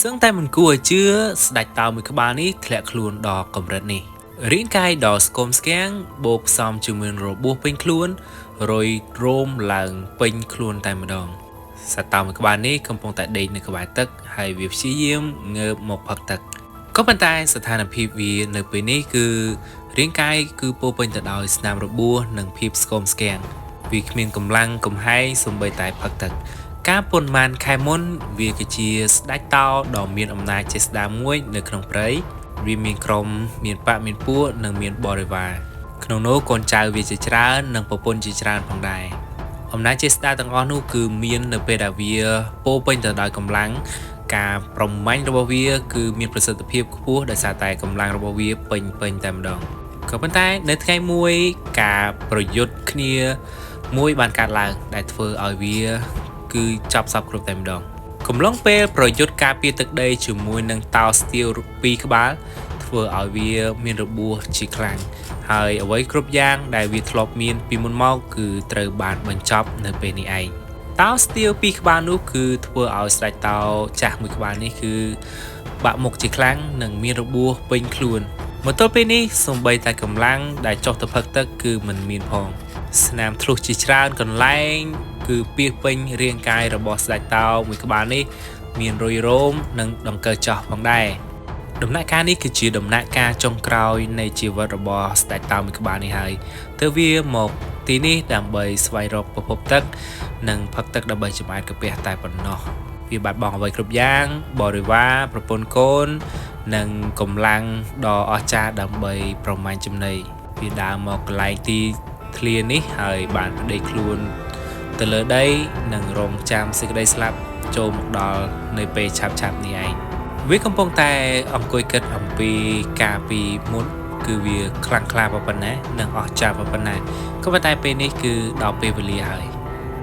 សឹងតែមិនគួរឲ្យជឿស្ដេចតោមួយក្បាលនេះធ្លាក់ខ្លួនដល់កម្រិតនេះរាងកាយដ៏ស្គមស្គាំងបូកផ្សំជាមួយនឹងរបួសពេញខ្លួនរុយរោមឡើងពេញខ្លួនតែម្ដងសត្វតោមួយក្បាលនេះកំពុងតែដេកនៅក្បែរទឹកហើយវាព្យាយាមងើបមកផឹកទឹកក៏ប៉ុន្តែស្ថានភាពវានៅពេលនេះគឺរាងកាយគឺពោរពេញទៅដោយស្នាមរបួសនិងភាពស្គមស្គាំងវាគ្មានកម្លាំងកំហែងសូម្បីតែផឹកទឹក កាលប៉ុន្មានខែមុនវាគឺជាស្ដេចតោដ៏មានអំណាចចេស្តាមួយនៅក្នុងព្រៃវាមានក្រុមមានបក្សមានពួកនិងមានបរិវារក្នុងនោះកូនចៅវាជាច្រើននិងប្រពន្ធជាច្រើនផងដែរអំណាចចេស្តាទាំងអស់នោះគឺមាននៅពេលដែលវាពោរពេញទៅដោយកម្លាំងការប្រមាញ់របស់វាគឺមានប្រសិទ្ធភាពខ្ពស់ដោយសារតែកម្លាំងរបស់វាពេញពេញតែម្ដងក៏ប៉ុន្តែនៅថ្ងៃមួយការប្រយុទ្ធគ្នាមួយបានកើតឡើងដែលធ្វើឲ្យវា គឺចប់សពគ្រប់តែម្ដងកំឡុងពេលប្រយុទ្ធការពារទឹកដីជាមួយនឹងតោស្ទាវពីរក្បាលធ្វើឲ្យវាមានរបួសជាខ្លាំងហើយអ្វីគ្រប់យ៉ាងដែលវាធ្លាប់មានពីមុនមកគឺត្រូវបានបញ្ចប់នៅពេលនេះឯងតោស្ទាវពីរក្បាលនោះគឺធ្វើឲ្យស្ដេចតោចាស់មួយក្បាលនេះគឺបាក់មុខជាខ្លាំងនិងមានរបួសពេញខ្លួនមកទល់ពេលនេះសូម្បីតែកម្លាំងដែលចុះទៅផឹកទឹកគឺមិនមានផង ស្នាមធ្លុះជាច្រើនកន្លែង គឺពាសពេញរាងកាយរបស់ស្ដេចតោមួយក្បាលនេះមានរុយរោមនិងដង្កូវចោះផងដែរដំណាក់កាលនេះគឺជាដំណាក់កាលចុងក្រោយនៃជីវិតរបស់ស្ដេចតោមួយក្បាលនេះហើយទើបវាមកទីនេះដើម្បីស្វែងរកប្រភពទឹកនិងផឹកទឹកដើម្បីចម្អែតកាពះតែប៉ុណ្ណោះវាបាត់បង់អ្វីគ្រប់យ៉ាងបរិវារប្រពន្ធកូននិងកម្លាំងដ៏អស្ចារ្យដើម្បីប្រមាញ់ចំណីវាដើរមកកន្លែងទីធ្លានេះហើយបានប្តីខ្លួនទៅលើដីនិងរងចាំសេចក្តីស្លាប់ចូលមកដល់នៅពេលឆាប់ៗនេះឯងវាកំពុងតែអង្គុយគិតអំពីការពីមុនគឺវាខ្លាំងក្លាប៉ុណ្ណានិងអស្ចារ្យប៉ុណ្ណាក៏ប៉ុន្តែពេលនេះគឺដល់ពេលវេលាហើយ។